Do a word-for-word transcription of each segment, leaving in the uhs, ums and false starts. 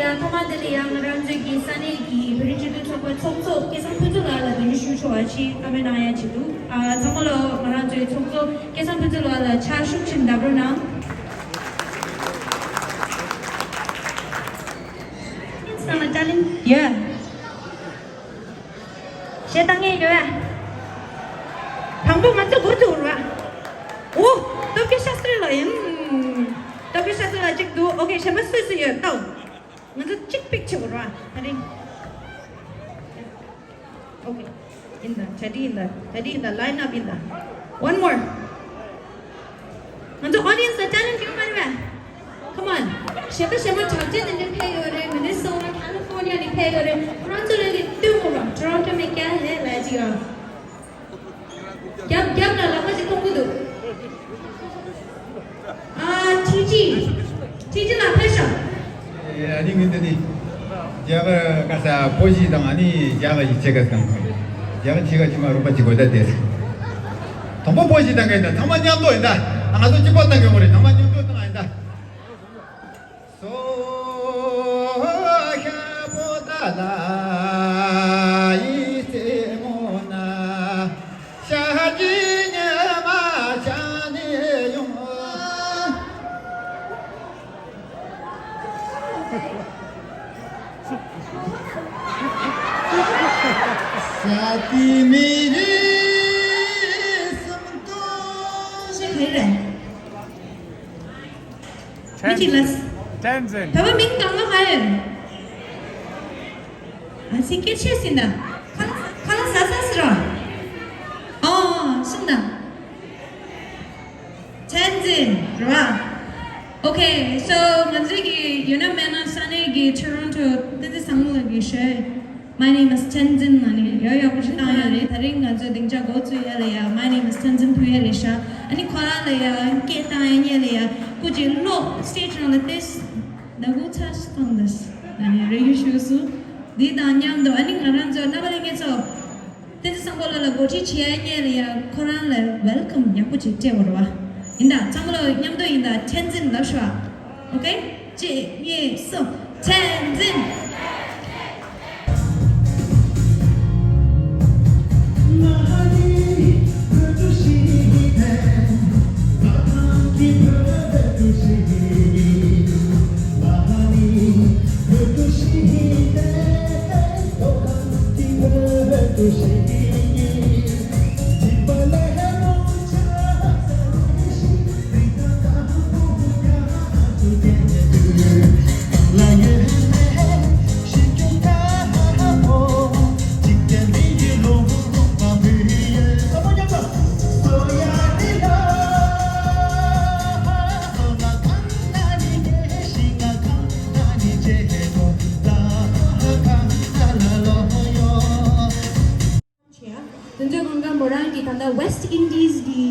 ཡ། ཐོག་མ་དེ་ལ་ཡང་ང་རང་ཚོའི་གི་ས་གནས་ཀྱི་བོད་རིགས་སྤྱི་མཐུན་ཚོགས་པའི་ཚོགས་གཙོ་སྐལ་བཟང་ཕུན་ཚོགས་ལགས་ལ་གདན་ཞུ་ཞུ་བ་ཞིག་བཀའ་མོལ་གནང་ཡ་ཆེད་དུ། ཨ། ཚང་མ་ལོ་ང་རང་ཚོའི་ཚོགས་གཙོ་སྐལ་བཟང་ཕུན་ཚོགས་ལགས་ལ་ཕྱག་ཤུགས་ཆེན་བརྡབ་རོགས་གནང་། ཡ། གཞས་བཏང་མཁན་ཡོད་ཨ། དང་པོ་ང་ཚོ་འགོ་འཛུགས་ར། ཨོ། སྟོབས་རྒྱལ་ཤཱ་སྟྲི་ལགས་ཡིན། སྟོབས་རྒྱལ་ཤཱ་སྟྲི་ལགས་གཅིག་འདུག་ཨོ་ཁེ། གཞན་པ་སུ་སུ་ཡོད་ལྟ། ང་ཚོ་གཅིག་པིག་བྱེད་དགོས་ར་ད་རིང་། ཨོ་ཁེ། ཡིན་ད། ད་འདི་ཡིན་ད། ད་འདི་ཡིན་ད། ལའིན་ཨབ་ཡིན་ད། One more. ང་ཚོ་ཨོ་ཌི་ཡན་སི་ལ་ཊེ་ལེན་ཊི་ཡོད་མ་རེད་པས། Come on. གཞས་པ་གཞས་མ་གྲགས་ཅན་དེ་འདྲ་ཕེབས་ཡོད་རེད། མི་ནི་སོ་ཊ། ཁ་ལི་ཧྥོར་ནི་ཡ་ནས་ཕེབས་ཡོད་རེད། ཁོ་རང་ཚོ་ལ་ལས་སྟོན་དགོས་ར། ཊོ་རོན་ཊོ་མེ་ཀལ་ལས་ལ་ཅིག་ཡ། རྒྱབ་རྒྱབ་ལ་ལག་པ་ཅིག་མཐོང་གི་འདུག་ཨ། ཊི་ཇི། ཊི་ཇི་ལགས་ཕེབས་ཤག་ཨ་ནི་ངས་འདི་ནི་རྒྱ་གར་ག་ས་བོད་གཞས་དང་། ཨ་ནི་རྒྱ་གར་གཞས་ཆེ་ག་དང་། རྒྱ་གར་ཆེ་ག་ཆི་མ་རོགས་པ་ཅིག་དགོས་ད་དེ། དང་པོ་བོད་གཞས་དང་ག་ཡིན་ད། ཚང་མ་མཉམ་དུ་ཡིན་ད། ང་ཚོ་གཅིག་པོ་བཏང་གི་ཡོད་རེད། ཚང་མ་མཉམ་དུ་བཏང་ཡིན་ད། མི་གཅིག་ལ། Tenzin. བོད་པ་མིང་གང་ལ་ཧ་ཡོད། ཨ་སི་སྐད་ཆ་ཟིན་ན། ཁ་ལག་ཁ་ལག་ཟ་ས་ཟེར་ར། ཨོ་གསུངས་དང་། Tenzin རེད་བ། Okay, so ང་ཚོའི་གི་ཡོད་ན་མེད་ན་ས་གནས་ཀྱི་ཊོ་རོན་ཊོ་བསྟན་འཛིན་བཟང་མོ་ལགས་ཀྱིས་ཞུས། My name is Tenzin ལབ་ནས་ཡག་ཡག་པོ་ཞིག་བཏང་ཡོད་རེད། ད་རིང་ང་ཚོ་སྡིངས་ཆ་འགོ་བཙུགས་ཡ་ལ་ཡ། My name is Tenzin ཕུལ་ཡ་རེད་ཤག་ཨ་ནི་ཁོ་རང་ལ་ཡ་སྐད་བཏང་ཡ་ཉེ་ལ་ཡ། སྐུ་མཁྱེན་ལོག་སི་ཊེ་ཇི་ནང་ལ་ཏེས་ན་གུ་ཚ་སི་ཐང་དེས་ལབ་ནས་རེ་སྐུལ་ཞུས་སོང་། འདི་དང་མཉམ་དུ་ཨ་ནི་ང་རང་ཚོ་རྣམ་པ་ལྷན་རྒྱས་ཚོ། བསྟན་འཛིན་བཟང་པོ་ལགས་ལ་གོ་སྒྲིག་བྱེད་ཡ་ཉེ་ལ་ཡ། ཁོ་རང་ལ་ཝེལ་ཀམ་ཡག་པོ་ཅིག་སྤྲད་དགོས་རེད་བ། ཡིན་ད། ཚང་མ་ལོ་མཉམ་དུ་ཡིན་ད། Tenzin ལབ་ཤོག་ཨ། Okay? གཅིག་གཉིས་གསུམ། Tenzin. དེ་ཚོའི་སྒང་ག་མོ་རང་གིས་ད་ལྟ་West Indies གི་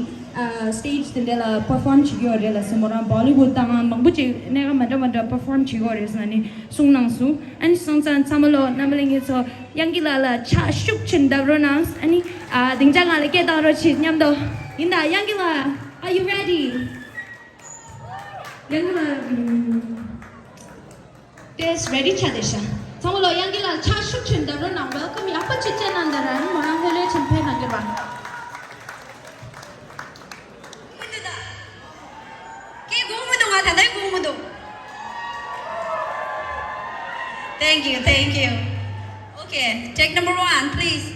ཨ་སི་ཊེ་ཇི་དེ་འདྲ་ལ་པར་ཕོམ་བྱེད་ཀྱི་ཡོད་རེད་ལ་སེ། མོ་རང་བོ་ལི་ཝུཌ་དང་མང་པོ་ཅིག་གནས་ཀ་མ་འདྲ་མ་འདྲ་པར་ཕོམ་བྱེད་ཀྱི་ཡོད་རེད་ཟེར་ནས་གསུངས་གནང་སོང་། ཨ་ནི་སོང་ཙང་ཚང་མ་ལོ་རྣམ་པ་ལྷན་རྒྱས་ཚོ་དབྱངས་སྐྱིད་ལགས་ལ་ཕྱག་ཤུགས་ཆེན་བརྡབ་རོགས་གནང་། ཨ་ནི་ཨ་སྡིངས་ཆ་སྒང་ལ་སྐད་བཏང་རོགས་བྱེད། མཉམ་དུ་ཡིན་ད། དབྱངས་སྐྱིད་ལགས། Are you ready? དབྱངས་སྐྱིད་ལགས། ཨུམ། ཏེས་རེ་ཌི་ཆགས་བསྡད་ཤག་ཚང་མ་ལོ་དབྱངས་སྐྱིད་ལགས་ཕྱག་ཤུགས་ཆེན་བརྡབ་རོགས་གནང་། ཝེལ་ཀམ་ཡག་པོ་ཅིག་སྤྲད་གནང་། ད་རང་མོ་རང་ལྷོད་ལྷོད་ཆེན་ཕེབས་གནང་གི་རེད་པ། མི་འདུག་ད། སྐད་གོ་མི་འདུག་ང་ད་ལྟ་གོ་མི་འདུག Thank you, thank you. Okay, take number one, please.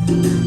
Thank you.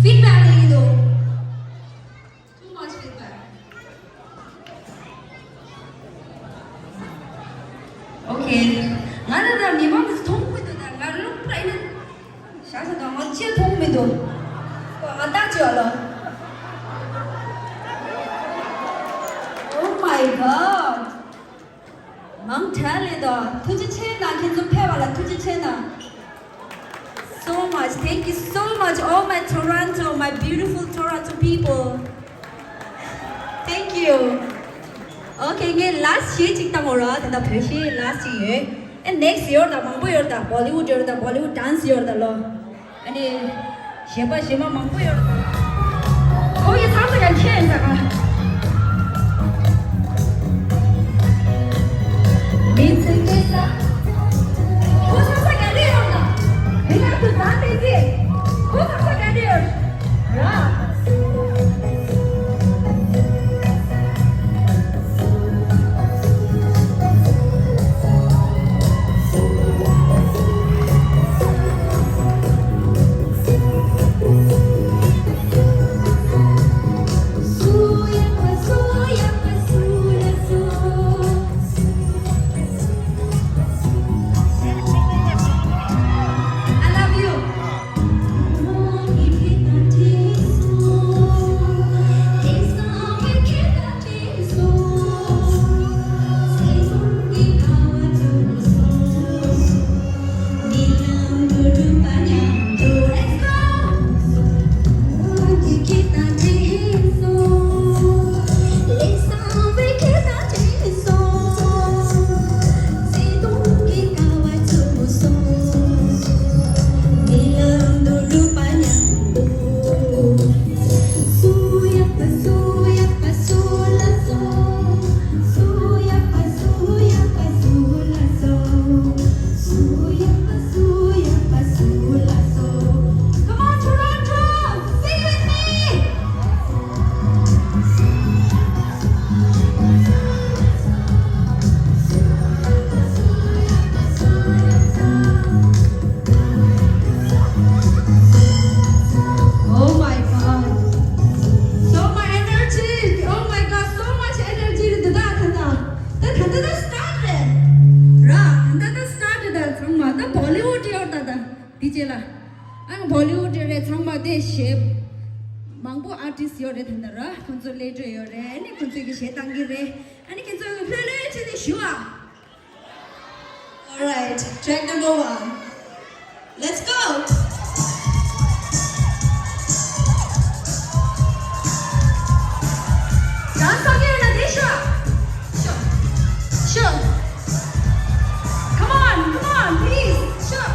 Feedback ལེན་གྱི་འདུག Too much feedback. Okay. ང་ལ་ད་མི་མང་གིས་མཐོང་གི་འདུག་ད་ང་ལོག་པ་ཡིན་ན། ཤ་ཚ་དང་ང་ཅི་མཐོང་མི་འདུག་ང་ལྟ་ཅི་བ་ལ། Oh my god. མང་དྲགས་ལེ་དོ། ཐུགས་རྗེ་ཆེ་གནང་། ཁྱེད་ཚོ་ཕེབས་པ་ལ་ཐུགས་རྗེ་ཆེ་གནང་། So much. Thank you so much, all my Toronto, my beautiful Toronto people. Thank you. Okay, ངས་last གཞས་གཅིག་བཏང་བ་ར། དེ་འདྲ་བོད་གཞས་last གཅིག་ཡོད། And next ཡོད་ད། མང་པོ་ཡོད་ད། Bollywood ཡོད་ད། Bollywood dance ཡོད་ད་ལོ། ཨ་ནི། གཞས་པ་གཞས་མ་མང་པོ་ཡོད་རེད། ཁོ་ཡི་ཚང་མ་ཡང་ཁྱེད་ཡིན་ས་ག་མི་ཚེ་སྐྱེལ་ས། ཁོ་ཚང་མ་ག་འདྲ་ཡོད་ན། མི་ལ་དུ་ད་ཏེ་ཏེ། ཁོ་ཚང་མ་ག་འདྲ་ཡོད་ར། I love you. Come on, Toronto! Sing with me! Oh my god. So much energy. Oh my god, so much energy. ད་ད་ད་ད་ད་ད་ད་start རེད། ར། ད་ད་ད་start རེད། ད་ཚང་མ་ད་Bollywood ཡོད་ད་ད། དེ་རྗེས་ལ། ཨ་ནི་Bollywood རེད། ཚང་མ་དེ་གཞས་མང་པོ་artist ཡོད་རེད། དེ་འདྲ་ར། ཁོང་ཚོ་ལས་འགྲོ་ཡོད་རེད། ཨ་ནི་ཁོང་ཚོ་གི་གཞས་བཏང་གི་རེད། ཨ་ནི་ཁྱེད་ཚོ་ལྷོད་ལྷོད་བྱས་ནས་ཞུ་ཨ། Alright, track number one. Let's go! Dance again, Nadesha. Sure. Sure. Come on, come on, please. Sure.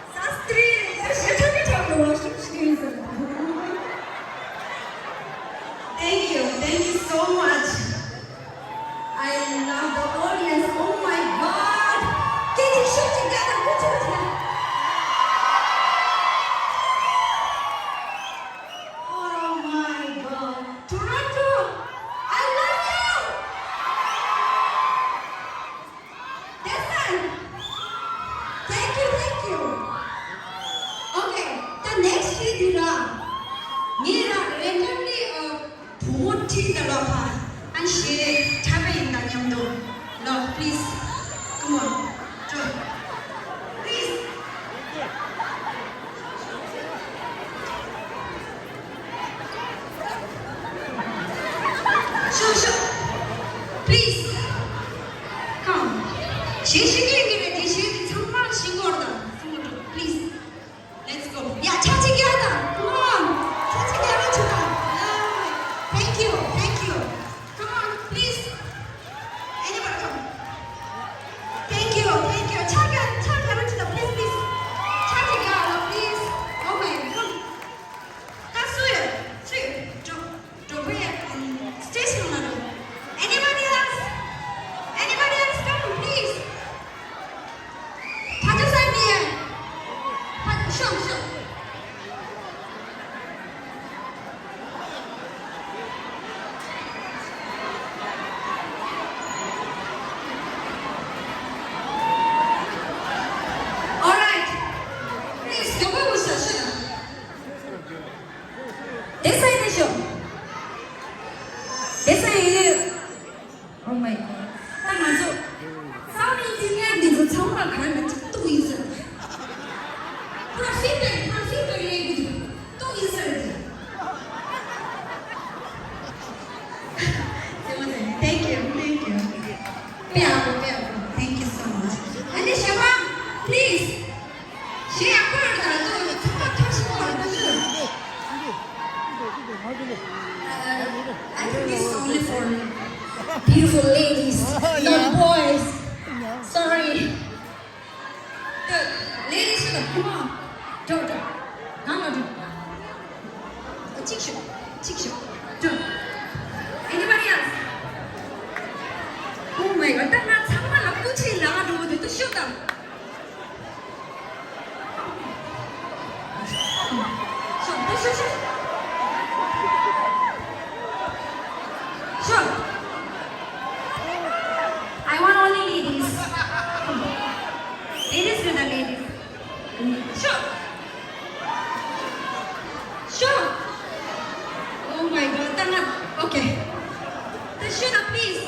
Sastri, Thank you, thank you so much. I love the audience. Oh my God. Can you shoot together? Put it together. Oh my God. Toronto, I love you. That's fine. Thank you, thank you. Okay, the next is the ངས་རང་randomly བུ་མོ་ཁྲིད་ད་ལོ་ཧ། ཨན་ཞེ་འཁྲབ་པ་ཡིན་ད་མཉམ་དུ། ལོ། Please, come on, draw. Please. Sure, sure. Please. Come. གཞས་ཤེས་མཁན་གྱི་རེད་དེ། གཞས་དེ་ཚང་མ་ཤེས་ཀྱི་ཡོད་རེད་ད། ཚང་མ་འགྲོ། Please. Let's go. Yeah, ཆ་གཅིག་རྒྱག་དང་། Come on. ཆ་གཅིག་རྒྱག་རོགས་བྱེད་དང་། Yeah. Thank you, thank you. Come on, please. Anybody come? Thank you, thank you. ཆ་རྒྱག་ཆ་རྒྱག་རོགས་བྱེད་དང་། Please, please. ཆ་གཅིག་རྒྱག་རོགས། Please. Oh my God. Come. ད་སུ་ཡོད། སུ་ཡོད། འགྲོ། འགྲོ་བས། Stage ནང་ལ་འགྲོ། Anybody else? Anybody else? Come, please. ཕ་ཇོ་སའི་མི་ཡ། ཕ་ཤོག་ཤོག All right. Please, go, go, go, go. དེ་སའི་ནས་ཤོག་དེ་སའི། Oh my God. ད་ང་ཚོ་South Indian འདི་ཚོ་ཚང་མ་གང་ལ་གཅིག་གཏུག་ཡིན་ཟེར། ཕར་ཕྱིན་པའི་ཕར་ཕྱིན་པའི་ལས་ཀྱི་གཏུག་ཡིན་ཟེར། Thank you, thank you. དཔེ་ཡག་པོ། དཔེ་ཡག་པོ། Thank you so much. ཨ་ནི་གཞན་པ། Please. གཞས་ཡག་པོ་ཡོད་ད། ཚང་མ་ཐབས་ཤེས་པོ་རེད་ད། Uh, I think this is only for beautiful ladies, not boys. Sorry. Ladies, come on. འགྲོ་འགྲོ། ནང་ལ་འགྲོ། གཅིག་ཤོག་གཅིག་ཤོག་འགྲོ། Anybody else? Oh my God. ད་ང་ཚང་མ་ལ་སྐུ་མཁྱེན་ལབ་འགྲོ་འདུག་ད་ཤོག་དང་། ཤོག་ད་ཤོག་ཤོག་ཤོག I want only ladies. Ladies with the ladies. Sure. Sure. Oh my God. ད་ང་། Okay. ད་ཤོག་དང་། Please.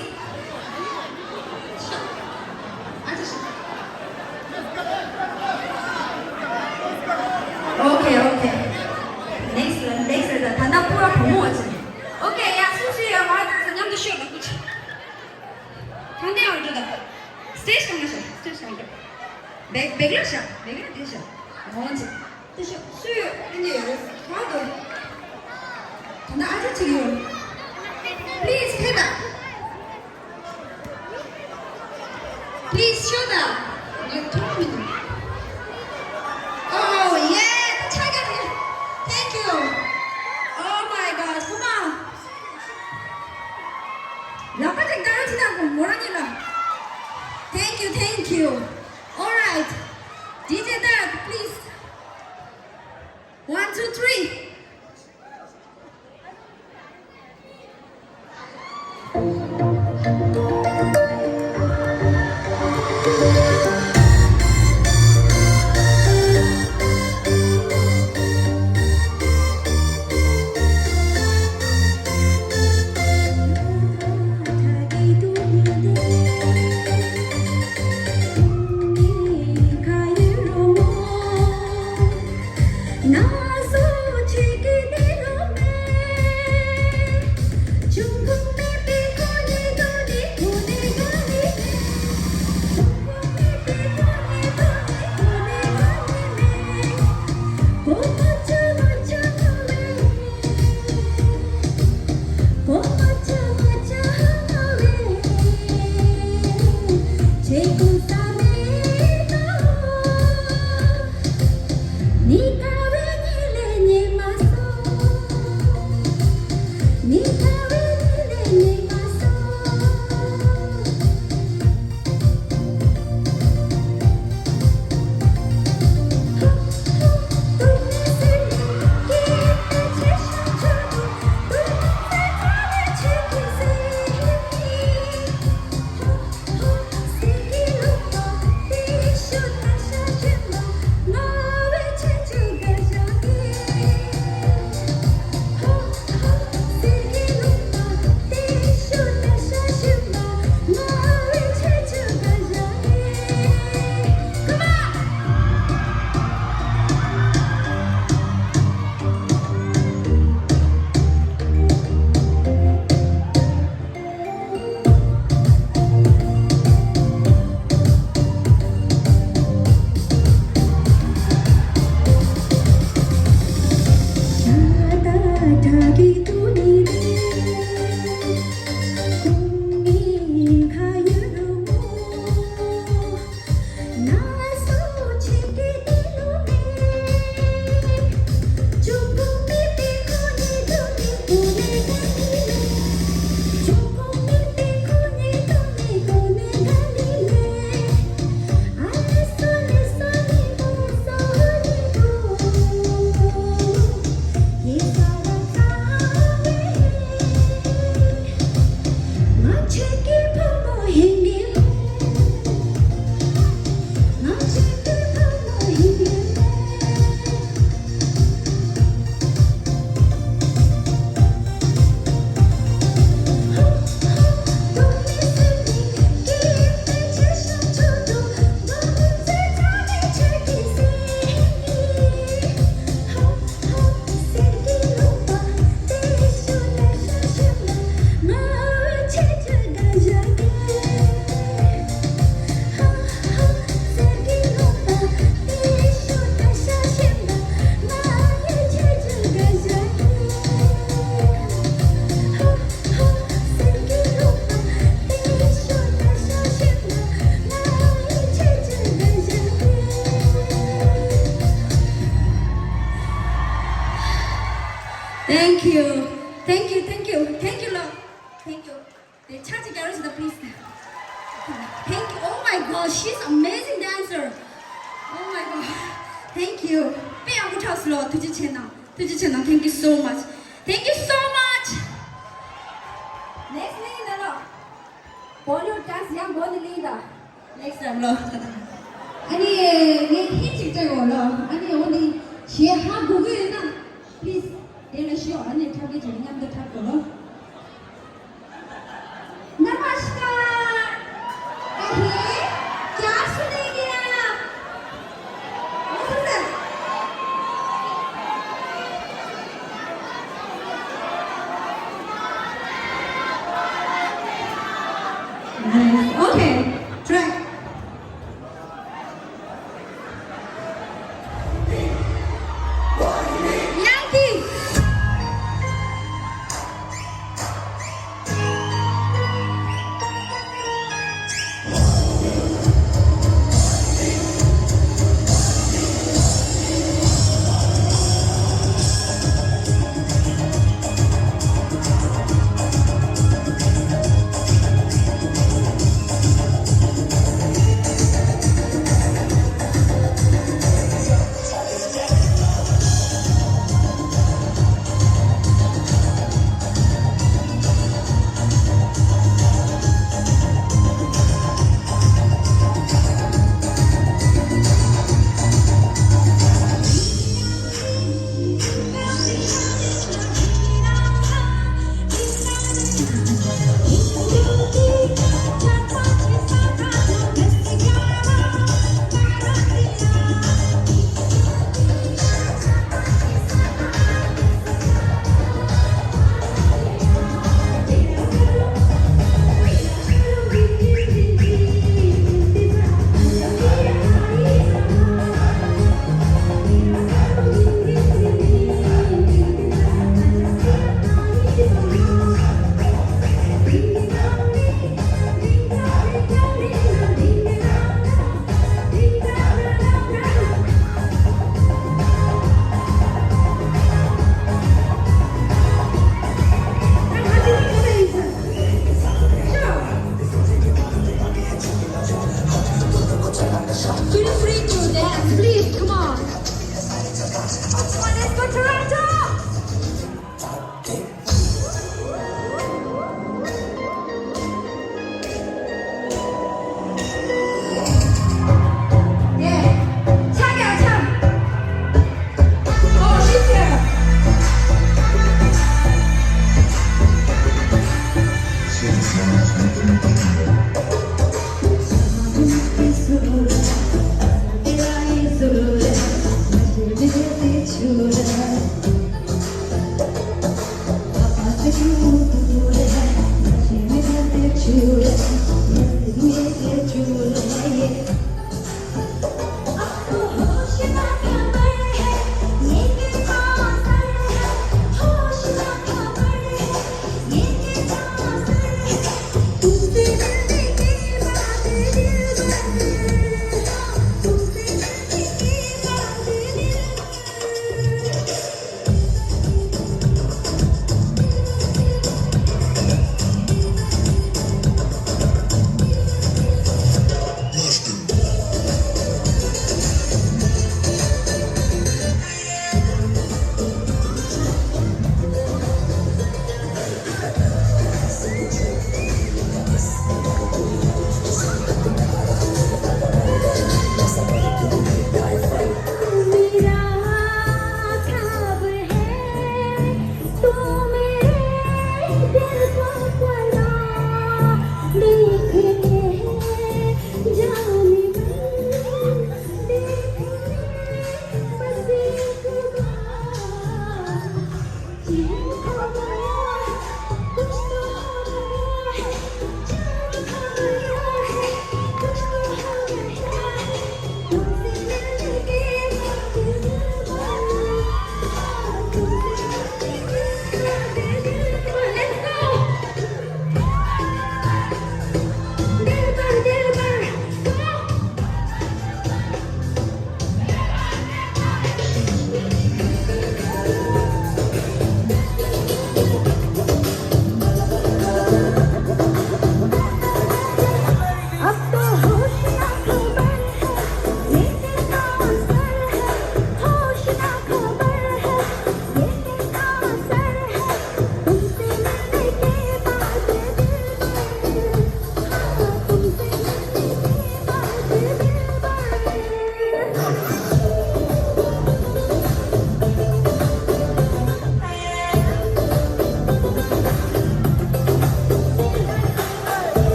Sure. ཨ་ཅེ་ཤོག Okay, okay. Next ལ། next ལ། ད་ད་ལྟ་སྤུ་ར་བུ་མོ་བ་ཅན། Okay, ཡ། སུ་སུ་ཡོད། ང་དང་མཉམ་དུ་ཤོག་དང་། སྐུ་མཁྱེན། ད་ནས་འགྲོ་ད། Stage ནང་ལ་ཤོག stage ནང་འགྲོ། བེག་བེག་ལ་ཤོག་བེག་ལ་དེ་ཤོག་འོན་ཅི། དེ་ཤོག་སུ་ཡོད། ཨ་ནི་ཡོད་རེད། གང་འདུག་ད་ནི་ཨ་ཅེ་ཅིག་ཡོད། Please ཕེབས་དང་། Please ཤོག་དང་། ངས་མཐོང་མི་འདུག Oh, yeah, ད་ཆ་ག་རེད། Thank you. Oh my God, come on. ལག་པ་ཅིག་བརྡབ་རོགས་བྱེད་དང་། མོ་རང་ཉིད་ལ། Thank you, thank you. All right. ཌི་ཇེ་དར། Please. One, two, three. Thank you. Thank you, thank you, thank you, Lord. Thank you. དེ་ཆ་ཅིག་རྒྱག་རོགས་བྱེད་དང་please. Thank you. Oh my God, she's amazing dancer. Oh my God. Thank you. དཔེ་ཡག་པོ་འཁྲབ་སོང་ལོ། ཐུགས་རྗེ་ཆེ་གནང་། ཐུགས་རྗེ་ཆེ་གནང་། Thank you so much. Thank you so much. Next ལ་ཡིན་ད་ལོ། Bollywood dance ཡང་འགོ་ནས་ལེན་ད། Next time ལོ། ཨ་ནི་ངས་ཧིན་ཅིག་སྤྲད་འོ་ལོ། ཨ་ནི་འོ་ནི་གཞས་ཧ་གོ་གི་ཡོད་ན་please དེ་ལ་ཤོག་ཨ་ནི་འཁྲབ་གི་བྱས་མཉམ་དུ་འཁྲབ་དགོས་ལོ། नमस्कार। अरे, क्या सुनेंगे आप? Nice. Okay, track. Feel free to dance, please, come on. Come on, let's go, Toronto! Yeah. Cha, cha, cha. Oh, she's here.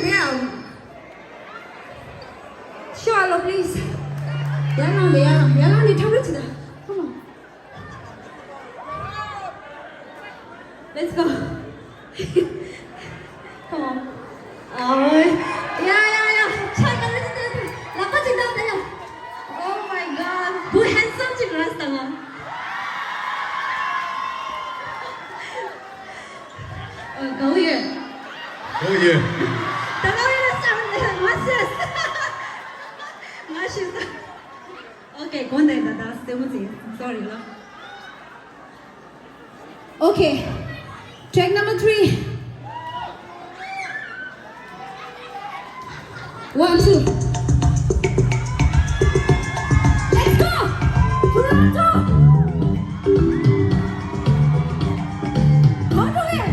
Damn. Sure, hello, please. ཡར་ལངས་ལེ། ཡར་ལངས། ཡར་ལངས་ནས་འཁྲབ་རོགས་བྱེད་དང་། Come on. Let's go. Come on. ཨོའི། ཡ་ཡ་ཡ། ཕྱག་ག་རེ་ཅིག་སྟེར། ལག་པ་ཅིག་བརྡབས་ད་ཡ། Oh my God. བུ་handsome ཅིག་རེད་ད་ང་། ཨ། དགའ་བོ་ཡོད། དགའ་བོ་ཡོད། ད་དགའ་བོ་ཡོད་ས་རེད། ང་ཤེས། ང་ཤེས་ས། Okay, གོ་ནས་ད་ད་སེ་མོ་ཚེ། Sorry ལ། Okay, track number three. One, two. Let's go! Toronto! Go to it!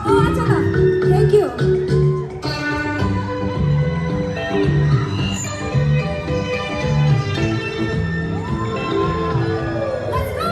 Oh, ཨ་ཅག་ལགས། Thank you. Let's go.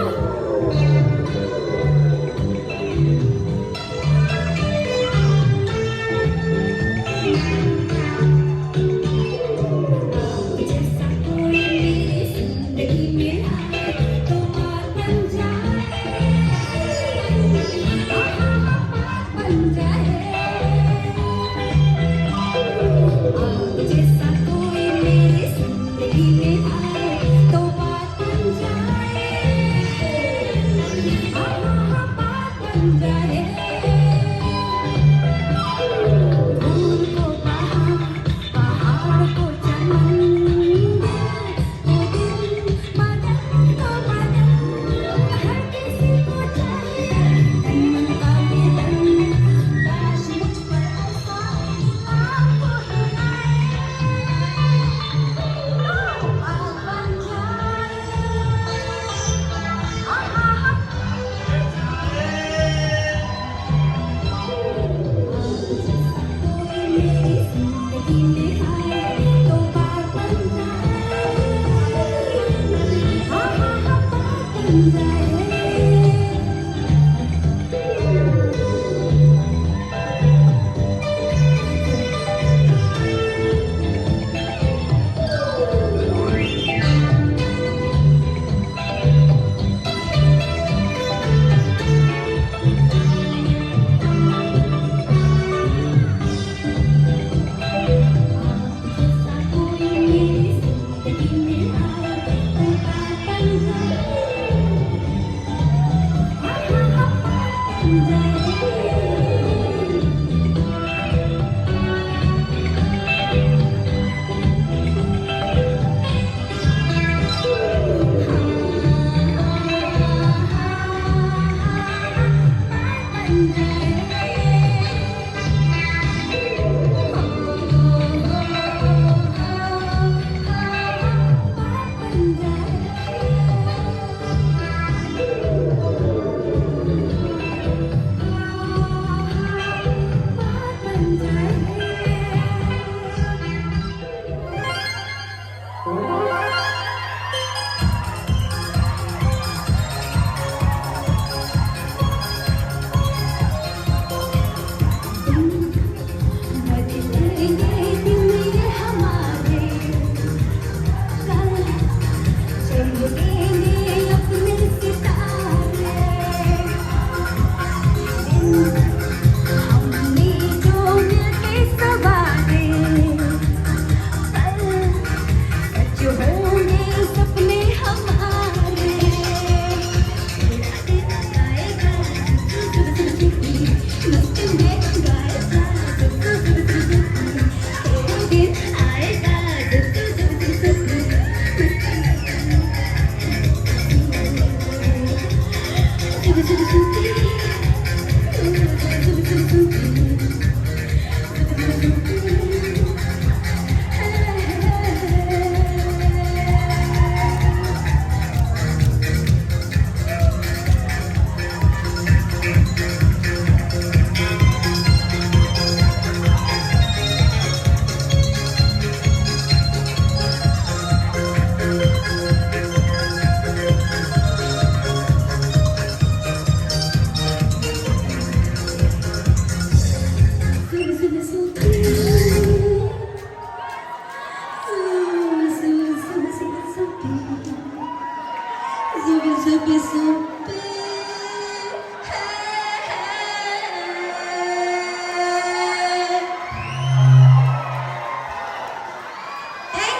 Thank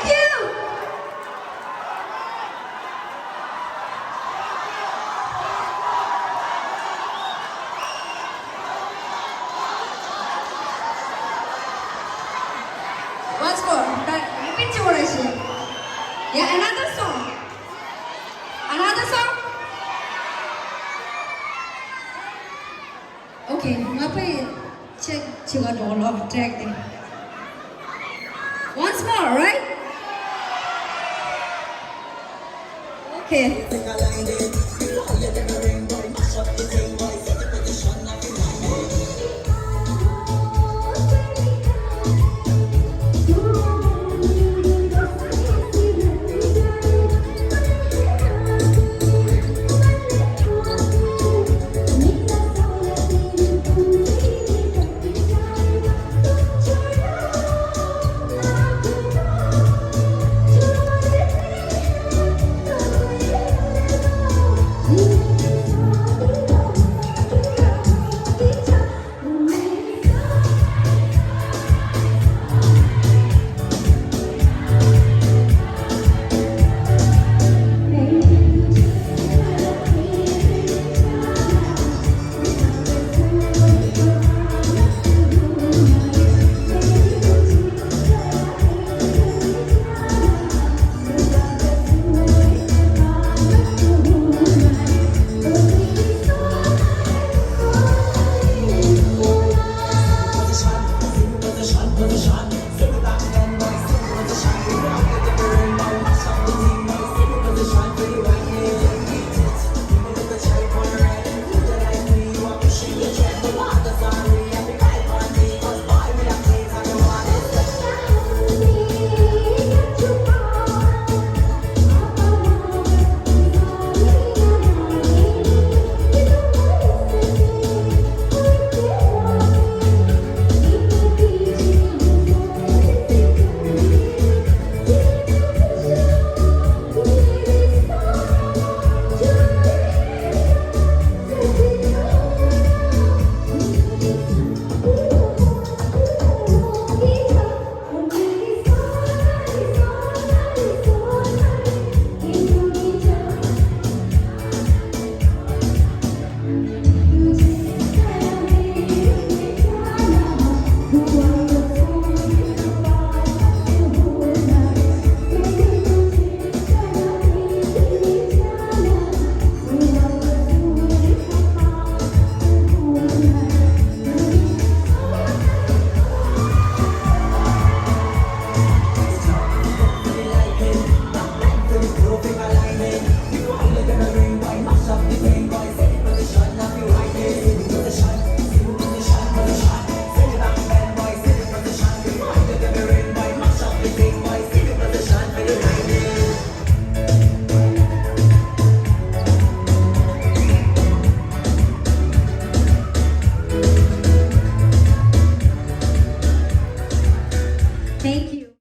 you. Once more. Repeat your voice. Yeah, another song. Another song. Okay, ང་པའི་check བྱེད་ག་འགྲོ་ལོ། track དེ། Once more, right? Okay.